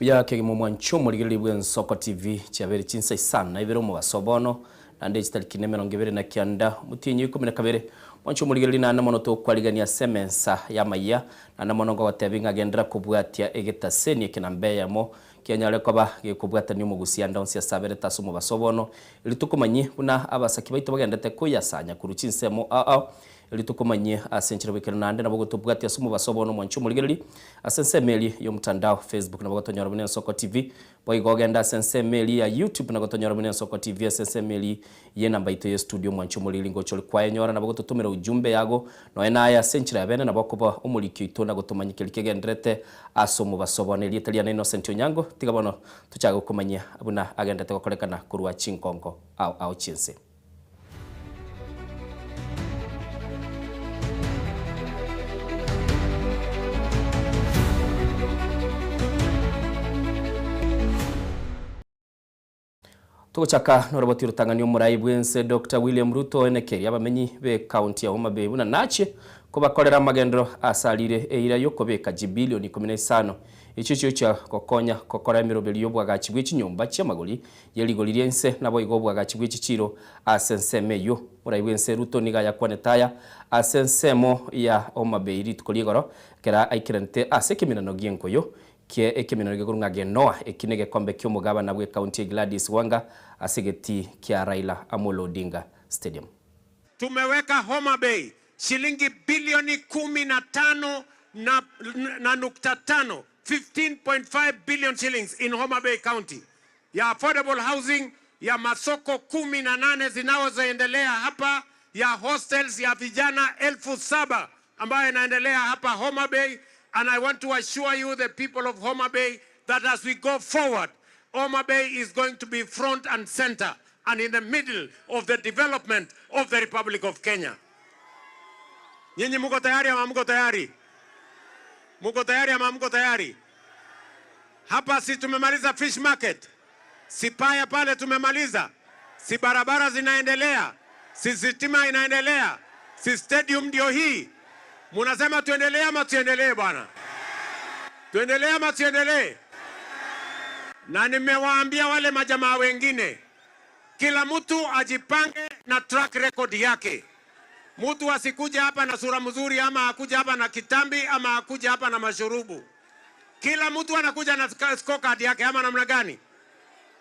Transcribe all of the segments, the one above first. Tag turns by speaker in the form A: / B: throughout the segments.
A: Buya kegima omwancho omorigereria bw'Ensoko TV chiabere chinsa isano na ibere omobaso bono naende chitariki na emerongo ebere na kianda omotienyi o ikomi na kabere mwancho omorigereria naende mono tokwarigania ase emensa y'amayia naende mono ngogotebia ng'a genderera kobwatia egetaseni eke namba eyemo kianyare koba gekobwatania omogusia ande onsi ase aberete ase omobaso bono erio tokomanyie buna abasaki baito bagendete koyasanya korwa chinsemo ao ao Erio tokomanyie ase enchera bw'ekeene naende nabo gotobwatia ase omobaso bono omwanche omorigereria ase ensemo eria y'omotandao Facebook nabo gotonyora buna Ensoko TV boigo ogende ase ensemo eria ya YouTube na gotonyora buna Ensoko TV ase ensemo eria y'enamba yaito ye studio omwanche omorigereria ngocha ore kwayenyora nabo gototomera ujumbe yago nonya naye ase enchera ya bene nabo okoba omoriki oito na gotomanyia keria kegendererete ase omobaso bono erieta riane Innocent Onyango tiga bono tochake gokomanyia buna agenderete gokorekana korwa chinkongo ao ao chiense. Togochaka noroboti orotang'ani omorai bw'ense Doctor William Ruto oenekerie abamenyi b'ecounty ya Homa Bay buna nachie kobakorera amagenderero ase arire eira yokobeka chibilioni ikomi na isano echio chiochia gokonya gokora emeroberi y'obwagachi bwe chinyomba chiamagori ye rigori ri'ense, naboigo obwagachi bwe chichiiro ase ensemo eyio. Morai bw'ense Ruto nigo ayakwanete aya ase ensemo ya Homa Bay rituko ri'igoro, ekero aikeranete ase ekeminano gi'enkoyo kie ekeminano gekorwa ng'a Genoa, eki negekombe ki'omogabana bw'ekaunti ya Gladys Wanga ase egetii kia Raila Amolo Odinga Stadium.
B: Tumeweka Homa Bay shilingi bilioni kumi na tano na, na nukta tano 15.5 billion shillings in Homa Bay County ya affordable housing ya masoko 18 zinazoendelea hapa ya hostels ya vijana 7,000 ambayo inaendelea hapa Homa Bay, and I want to assure you the people of Homa Bay that as we go forward Homa Bay is going to be front and center and in the middle of the development of the Republic of Kenya. Nyinyi muko tayari ama muko tayari? Muko tayari ama muko tayari? Hapa si tumemaliza fish market, si paya pale tumemaliza, si barabara zinaendelea, si sitima inaendelea, si stadium ndio hii. Munasema tuendelee ama tuendelee bwana? Tuendelee ama tuendelee? Na nimewaambia wale majamaa wengine, kila mtu ajipange na track record yake. Mtu asikuja hapa na sura mzuri ama akuja hapa na kitambi ama akuja hapa na mashurubu. Kila mtu anakuja na scorecard yake ama namna gani?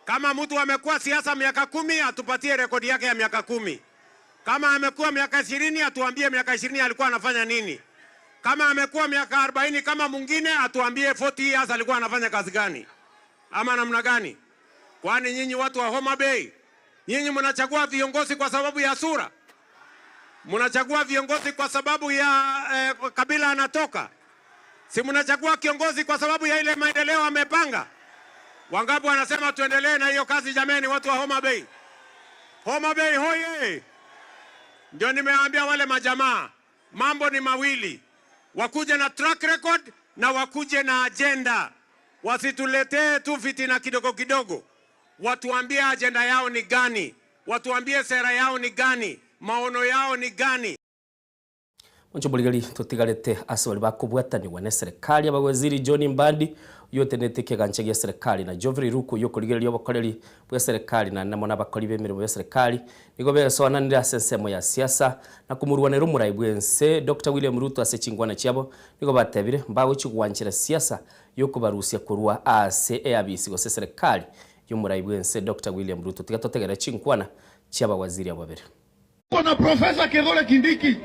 B: Kama mtu amekuwa siasa miaka 10 atupatie rekodi yake ya miaka 10. Kama amekuwa miaka 20 atuambie miaka 20 alikuwa anafanya nini. Kama amekuwa miaka 40 kama mwingine atuambie 40 years alikuwa anafanya kazi gani ama namna gani? Kwani nyinyi watu wa Homa Bay, nyinyi mnachagua viongozi kwa sababu ya sura? Mnachagua viongozi kwa sababu ya kabila anatoka? Si mnachagua kiongozi kwa sababu ya ile maendeleo amepanga? Wangapi wanasema tuendelee na hiyo kazi jameni, watu wa Homa Bay? Homa Bay hoye! Ndio nimeambia wale majamaa, mambo ni mawili, wakuje na track record na wakuje na agenda. Wasituletee tu fitina kidogo kidogo, watuambie agenda yao ni gani, watuambie sera yao ni gani, maono yao ni gani.
A: Monche omorigeri totigarete ase baria bakobwatanigwa neserekari abawaziri John Mbadi oyio otenenete ekegancha gia serekari na Geoffrey Ruku oyio okorigereria obokoreri bweserekari naende mono abakori bemeremo beserekari nigo besoananire ase ensemo ya siasa na komorwanera omorai bwense Doctor William Ruto ase chingwana chiabo nigo batebire mbagochia gwanchera siasa yokobarusia korwa ase eabisi gose eserekari yomorai bwense Doctor William Ruto. Tiga totegere chinkwana chiabawaziri abwo babere.
C: Kuna Profesa Kithure Kindiki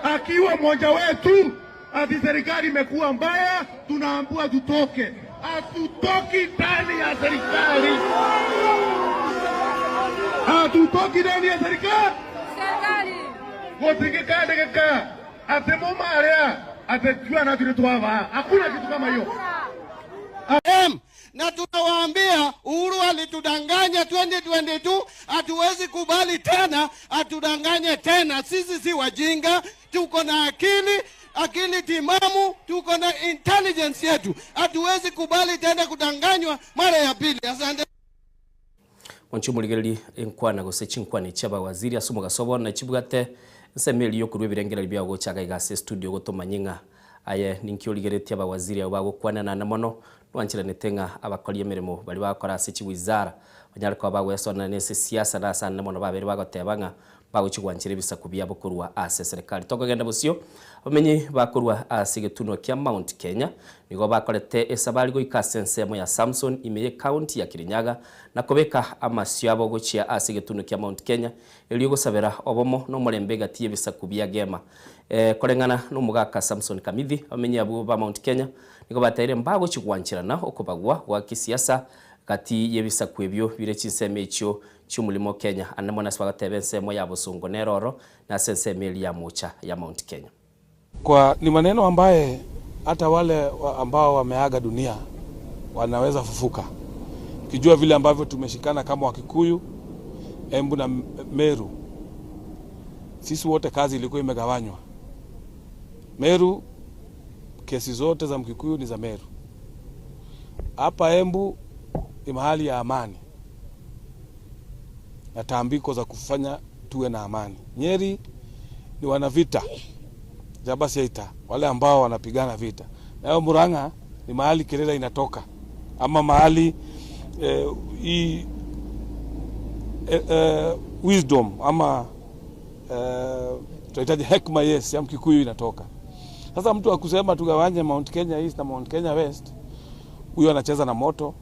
C: akiwa mmoja wetu, ati serikali imekuwa mbaya, tunaambiwa tutoke. Hatutoki ndani ya serikali, hatutoki ndani ya serikali. Gotigikandikika ati mumaria ati jua na twava, hakuna kitu kama hiyo.
D: Na tunawaambia Uhuru alitudanganya 2022, hatuwezi kubali tena atudanganye tena. Sisi si wajinga, tuko na akili, akili timamu, tuko na intelligence yetu. Hatuwezi kubali tena kudanganywa mara ya pili. Asante.
A: Monche omorigereria enkwana gose chinkwana echi abawaziri ase omogaso bono nachibwate ensemo eria yokorwa ebirengererio biago gocha iga ase estudio gotomanyie ng'a Aye ninki origeretie abawaziri abo bagokwanana na mono nwanchiranete ng'a abakori emeremo bari bakora ase chiwizara banyare koba bagwesona nese siasa na asane mono babere bagoteba ng'a bagochigwanchira ebisaku biabo korwa ase serikali. Tokogenda bosio abamenyi bakorwa ase egetunwa kia Mount Kenya nigo bakorete esabari goika ase ensemo ya Samson ime ye county ya Kirinyaga na kobeka amasio abo gochia ase egetunwa kia Mount Kenya erio gosabera obomo n'omorembe gati y'ebisaku bia Gema. Koreng'ana n'omogaka Samson Kamithi abamenyi abo ba Mount Kenya nigo bataire mbagochigwanchirana okobagwa gwa kisiasa gati y'ebisaku ebio bire chinsemo echio chi'omulimo Kenya ande mona ase bagateba ensemo ya Bosongo neroro na ase ensemo eria ya Mocha ya Mount Kenya.
E: Kwa ni maneno ambaye hata wale ambao wameaga dunia wanaweza fufuka. Ukijua vile ambavyo tumeshikana kama Wakikuyu, Embu na Meru, sisi wote kazi ilikuwa imegawanywa. Meru kesi zote za Mkikuyu ni za Meru. Hapa Embu ni mahali ya amani na tambiko za kufanya tuwe na amani. Nyeri ni wanavita Jabasiaita, wale ambao wanapigana vita. Na Murang'a ni mahali kelele inatoka, ama mahali wisdom ama tunahitaji hekima, yes, ya Mkikuyu inatoka. Sasa mtu akusema tugawanye Mount Kenya East na Mount Kenya West, huyo anacheza na moto,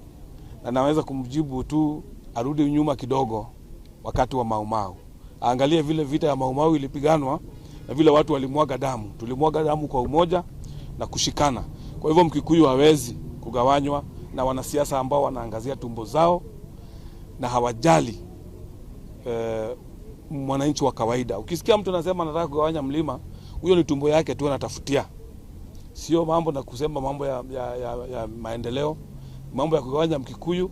E: na naweza kumjibu tu arudi nyuma kidogo wakati wa Mau Mau. Aangalie vile vita ya Mau Mau ilipiganwa na vile watu walimwaga damu. Tulimwaga damu kwa umoja na kushikana. Kwa hivyo Mkikuyu hawezi kugawanywa na wanasiasa ambao wanaangazia tumbo zao na hawajali mwananchi wa kawaida. Ukisikia mtu anasema anataka kugawanya mlima, huyo ni tumbo yake tu anatafutia. Sio mambo na kusema mambo ya maendeleo, mambo ya kugawanya Mkikuyu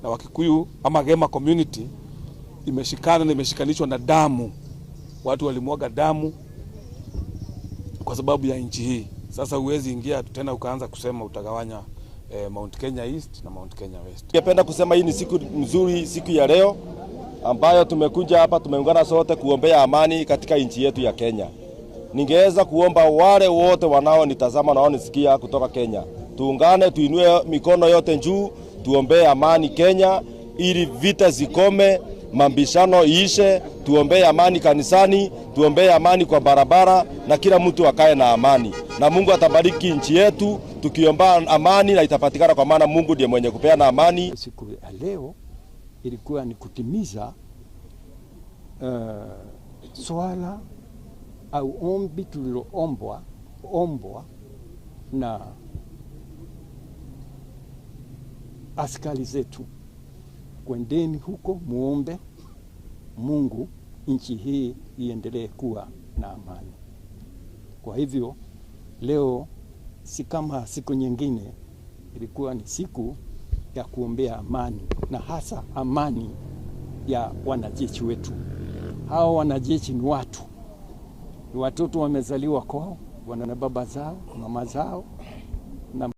E: na Wakikuyu ama Gema community imeshikana na imeshikanishwa na damu. Watu walimwaga damu kwa sababu ya nchi hii. Sasa huwezi ingia tena ukaanza kusema utagawanya Mount Kenya East na Mount Kenya West.
F: Ningependa kusema hii ni siku nzuri, siku ya leo ambayo tumekuja hapa, tumeungana sote kuombea amani katika nchi yetu ya Kenya. Ningeweza kuomba wale wote wanaonitazama na wanaonisikia kutoka Kenya, tuungane, tuinue mikono yote juu, tuombee amani Kenya ili vita zikome, mambishano iishe, tuombee amani kanisani, tuombee amani kwa barabara, na kila mtu akae na amani. Na Mungu atabariki nchi yetu tukiomba amani, na itapatikana kwa maana Mungu ndiye mwenye kupeana amani.
G: Siku ya leo ilikuwa ni kutimiza swala au ombi tuliloombwa na askari zetu. Kwendeni huko muombe Mungu nchi hii iendelee kuwa na amani. Kwa hivyo leo si kama siku nyingine, ilikuwa ni siku ya kuombea amani, na hasa amani ya wanajeshi wetu. Hao wanajeshi ni watu, ni watoto wamezaliwa kwao, wana baba zao, mama zao. Na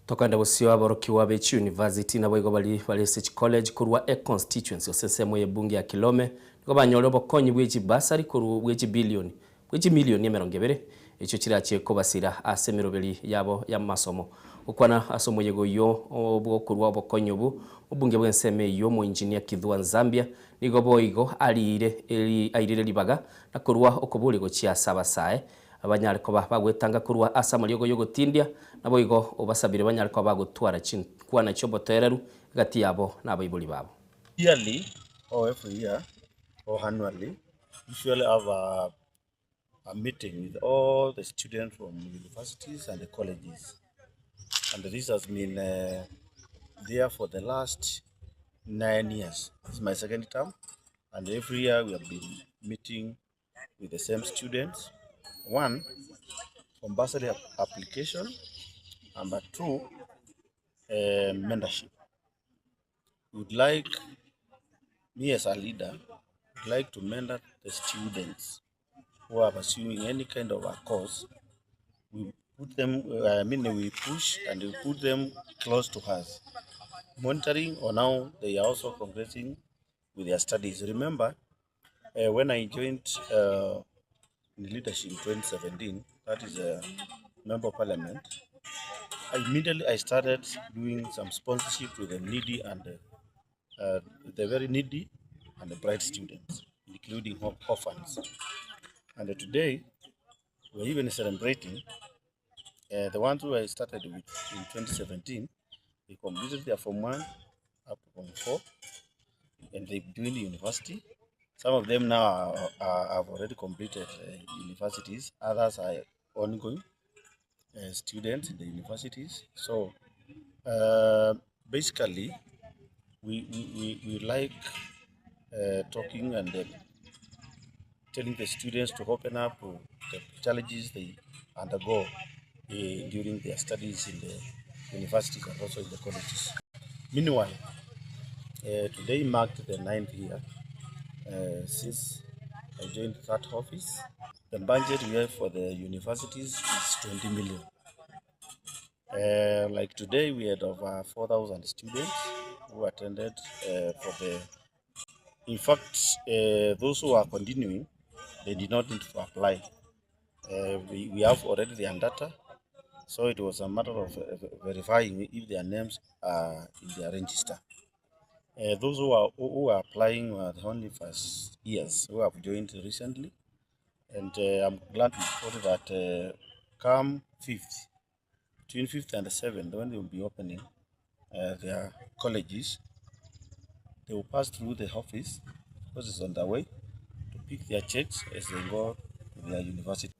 A: Tokanda bosio aborokiwa bechi university na boigo bali Research College kurwa e constituency osesemo ye bunge ya Kilome niko banyore obokonyi bw'echi basari kurwa bw'echi billion bw'echi million emerongo ebere echo chirache kobasira ase emeroberi yabo ya masomo okwana asomo yego yo obwo kurwa obokonyi obu obunge bw'enseme yo mu engineer Kithua Nzambia nigo boigo alire airire libaga na kurwa okobuli gochia sabasae abanyare ko bagwetanga kurwa asa mariogo yogotindia nabo igo obasabire banyare ko bagotwara chinkwana chobotereru gati yabo nabaibuli babo.
H: Yearly or every year or annually, usually have a meeting with all the students from universities and the colleges, and this has been there for the last 9 years. This is my second term, and every year we have been meeting with the same students. One, from bursary application. Number two, mentorship. We would like, me as a leader, would like to mentor the students who are pursuing any kind of a course. We put them, we push and we put them close to us. Monitoring, or now they are also progressing with their studies. Remember, when I joined in leadership in 2017, that is member of parliament, immediately I started doing some sponsorship to the needy and the very needy and the bright students, including orphans. And today, we're even celebrating the ones who I started with in 2017. They completed their Form 1 up to Form 4, and they doing the university. Some of them now have already completed universities. Others are ongoing students in the universities. So basically, we like talking and telling the students to open up to the challenges they undergo during their studies in the universities and also in the colleges. Meanwhile, today marked the ninth year since I joined that office. The budget we have for the universities is 20 million. Like today, we had over 4,000 students who attended for the. In fact, those who are continuing, they did not need to apply. We have already their data, so it was a matter of verifying if their names are in their register. Those who are applying are the only first years who have joined recently, and I'm glad to report that come 5th, between 5th and 7th, when they will be opening their colleges, they will pass through the office, because it's on their way, to pick their checks as they go to their university.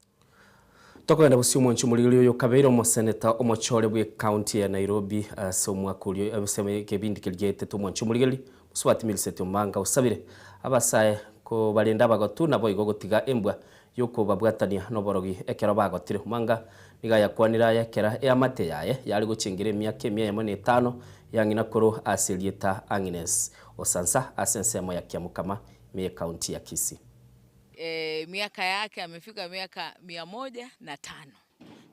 A: Tokogenda busia, omwanchi omorigeri, oyo kabeire omoseneta omochore bwe county ya Nairobi ase omwaka orio ase kebindi kerigetete, omwanchi omorigeri, Musubati Millicent Omanga osabire abasae ko barenda abagotu nabo igo gotiga embwa yokobabwatania noborogi ekero bagotire. Omanga niga yakwanira yakera eamate yaye yari gochengera emiaka 105 ya ng'ina koro ase erieta Agnes Osansa ase ensemo ya Kiamukama me county ya Kisii.
I: Miaka yake amefika miaka 105.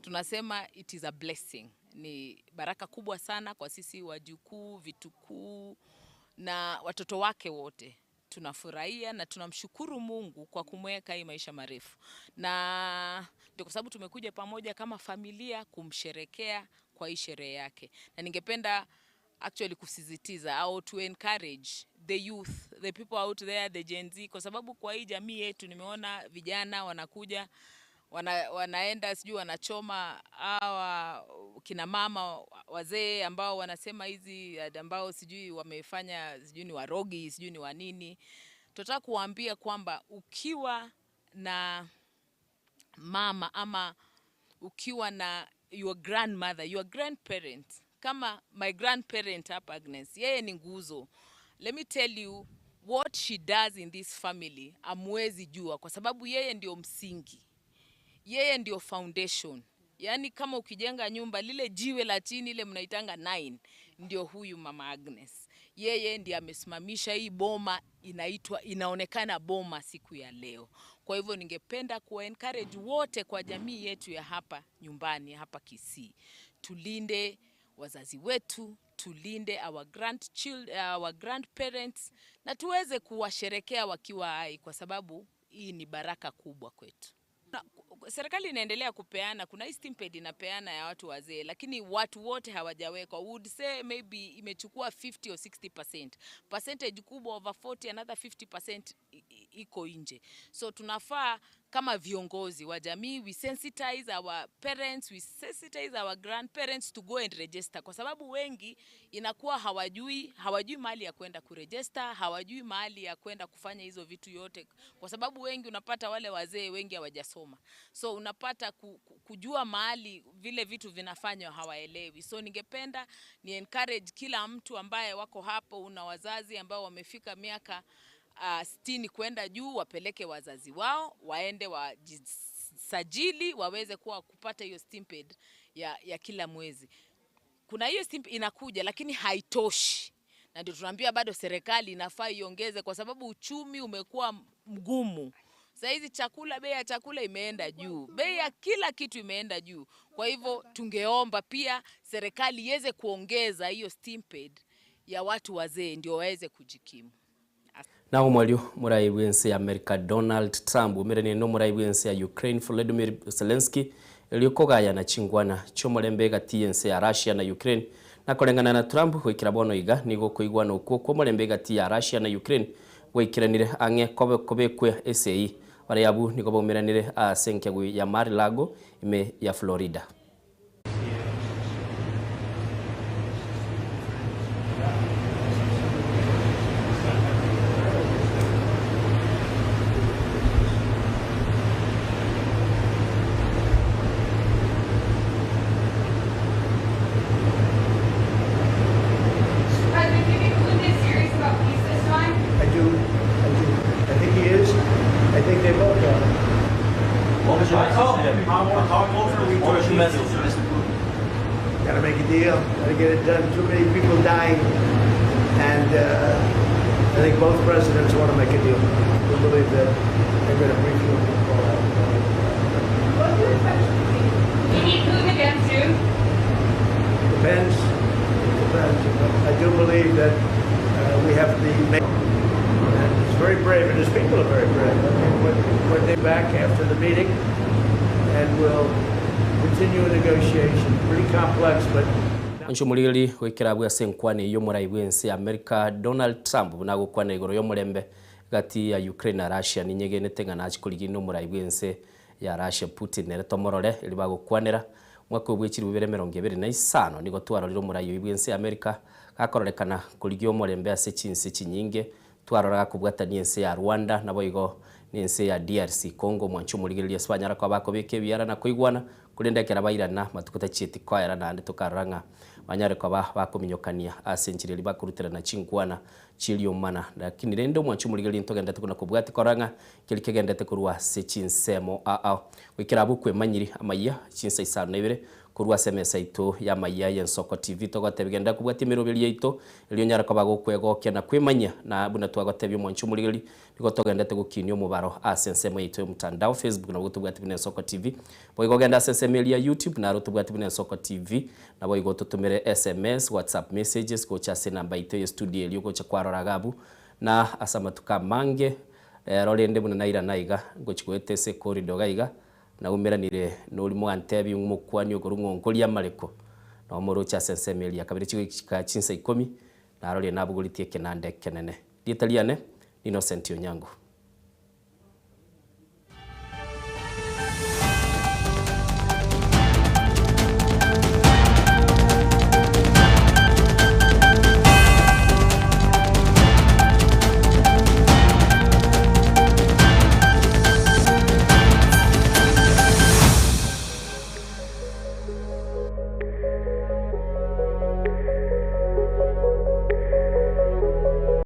I: Tunasema it is a blessing, ni baraka kubwa sana kwa sisi wajukuu, vitukuu na watoto wake wote. Tunafurahia na tunamshukuru Mungu kwa kumweka hii maisha marefu, na ndio kwa sababu tumekuja pamoja kama familia kumsherekea kwa hii sherehe yake, na ningependa actually kusisitiza au to encourage the youth, the people out there, the Gen Z, kwa sababu kwa hii jamii yetu nimeona vijana wanakuja wanaenda sijui wanachoma hawa kina mama wazee ambao wanasema hizi ambao sijui wamefanya, sijui ni warogi, sijui ni wanini. Tunataka kuwaambia kwamba ukiwa na mama ama ukiwa na your grandmother, your grandparent, kama my grandparent hapa Agnes, yeye ni nguzo. Let me tell you what she does in this family, hamwezi jua, kwa sababu yeye ndio msingi, yeye ndio foundation. Yaani kama ukijenga nyumba, lile jiwe la chini ile mnaitanga nine, ndio huyu mama Agnes. Yeye ndiye amesimamisha hii boma inaitwa inaonekana boma siku ya leo. Kwa hivyo ningependa kuwa encourage wote kwa jamii yetu ya hapa nyumbani hapa Kisii, tulinde wazazi wetu, tulinde our grandparents na tuweze kuwasherekea wakiwa hai, kwa sababu hii ni baraka kubwa kwetu. Na serikali inaendelea kupeana, kuna hii stipend inapeana ya watu wazee, lakini watu wote hawajawekwa. We would say maybe imechukua 50 or 60%. Percentage kubwa over 40, another 50% iko nje. So tunafaa kama viongozi wa jamii we sensitize our parents, we sensitize our grandparents to go and register, kwa sababu wengi inakuwa hawajui mahali ya kwenda kuregister, hawajui mahali ya kwenda kufanya hizo vitu yote, kwa sababu wengi unapata wale wazee wengi hawajasoma, so unapata kujua mahali vile vitu vinafanywa hawaelewi. So ningependa ni encourage kila mtu ambaye wako hapo, una wazazi ambao wamefika miaka 60 kwenda juu, wapeleke wazazi wao waende wajisajili waweze kuwa kupata hiyo stipend ya kila mwezi. Kuna hiyo stipend inakuja, lakini haitoshi, na ndio tunaambia bado serikali inafaa iongeze, kwa sababu uchumi umekuwa mgumu. Saa hizi chakula, bei ya chakula imeenda juu, bei ya kila kitu imeenda juu. Kwa hivyo tungeomba pia serikali iweze kuongeza hiyo stipend ya watu wazee ndio waweze kujikimu.
A: Naho mwalio murai bwense ya America Donald Trump umerene no murai bwense ya Ukraine Volodymyr Zelensky. Erio kogayana chingwana chi'omorembe egati y'ense ya Russia na Ukraine. Na koreng'ana na Trump goikera bono iga nigo okoigwana okwo kw'omorembe egati ya Russia na Ukraine gwaikiranire ang'e kobe kobekwe esei. Baria abwo nigo baumeranire ase enkegwe ya Mar-a-Lago ime ya Florida.
J: President, do you think Putin is serious about peace this time?
K: I do. I do. I think he is. I think they both are.
L: What was your message to him? What was your message to Mr. Putin?
K: Got to make a deal. Got to get it done. Too many people dying. And I think both presidents want to make a deal. We believe that they're going to brief you before.
J: What do you expect to see? Do you meet Putin again soon?
K: Depends. It depends. But I do believe that we have the make. And it's very brave, and his people are very brave. I mean, when they're back after the meeting, and we'll continue negotiation. Pretty complex, but
A: Onche omorigeri goikera abwo ase enkwana eyio omorai bw'ense ya America Donald Trump buna agokwana igoro y'omorembe gati ya Ukraine na Russia ninyegenete ng'a nachi korigia omorai bw'ense ya Russia Putin nere tomorore eri bagokwanera mwaka bwe chiri bibere emerongo ebere na isano nigo twarorire omorai oyo bw'ense ya America gakororekana korigia omorembe ase chinse chinyinge twarora gakobwatania ense ya Rwanda nabo igo n'ense ya DRC Congo mwancho omorigereria ase banyara koba bakobeka ebiara na koigwana korende ekero bairana matuko tachieti koera naende tokarora ng'a banyare koba bakominyokania ase enchera eria bakoruterana chinkwana chiriomana lakini rende omwancho omorigereria ntogendete kona kobwati korora ng'a keri kegendete korwa ase chinsemo ao goikera abwo kwemanyiri amaiya chinsa isano na ibere korwa ase emesa yaito ya amaiya ya Ensoko TV togotebia genda kobwatia emeroberi yaito erio onyare koba gokwegokia na kwemanyia na buna twagotebia omwancho omorigereria nigo togendete gokinia omobaro ase ensemo yaito ya omotandao Facebook nabo tobwati buna Ensoko TV boigo ogenda ase ensemo eria ya YouTube naro tobwati buna Ensoko TV nabo igo totomere SMS WhatsApp messages gocha ase enamba yaito ya studio erio gocha kwarora iga abwo na ase amatuko amange rero rende buna nairana iga ngochi goeta ase ecorridor iga iga naumeranire nori mwantebi ng'omokwani okorwa ng'onkoria amareko na omoroche ase ensemo eria kabere chigoika chinsa ikomi narorie nabogoreti ekenanda ekenene. Rieta riane Innocent Onyango.